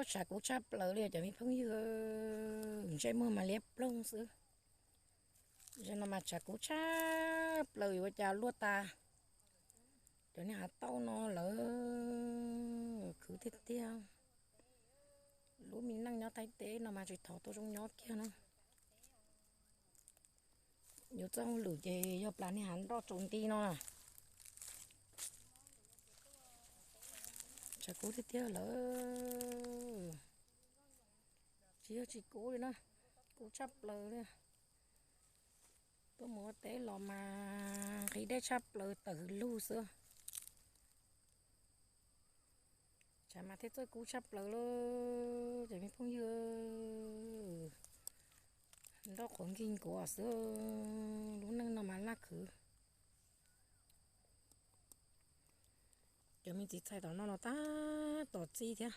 Tshav kub tshaj plaws li cov me phooj ywg, ntsej muag mas liab ploog xwb. Zaum no mas tshav kub tshaj plaws yuav ua cas luaj tas. Cov niag hav tauj no lawv khwv tiag tiag. Lub me neej nyob Thaib teb no mas tsis thov tuaj zoo nyob kiag na. Yuav txoj hauj lwm ces yog plas niag hav nroj tsaus nti no na. Tshav kub tiag tiag lawm. Tsis yog tsis kub li na, kub tshaj plaws li. Tuaj mus ua teb los mas nqhis dej tshaj plaws tawm hwv lug xwb. Tshav mas thiaj txawj kub tshaj plaws lawm cov me phooj ywg. Nroj qhuav nkig nkuav xwb, lub neej no mas laj khwv. Cov me txiv txhais tom no los tab tom txi thiab.